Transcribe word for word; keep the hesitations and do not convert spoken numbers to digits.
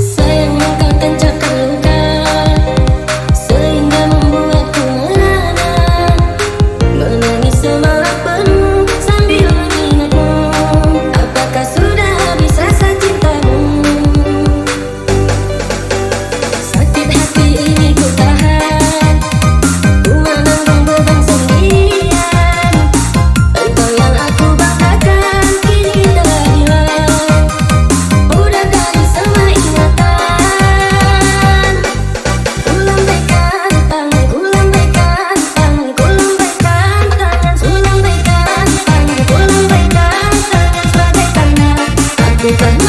Sayang mengkau tancapkan luka, sehingga membuatku merana, menangis semalam penuh sambil mengingatmu. Apakah sudah habis rasa cintamu? Sakit hati ini ku tahan, ku menanggung beban sendirian. Engkau yang aku banggakan kini telah hilang. Pudar dari semua ingatan. Ku lambaikan tangan, ku lambaikan tangan, ku lambaikan tangan, ku lambaikan tangan, ku lambaikan tangan sebagai tanda. Aku tak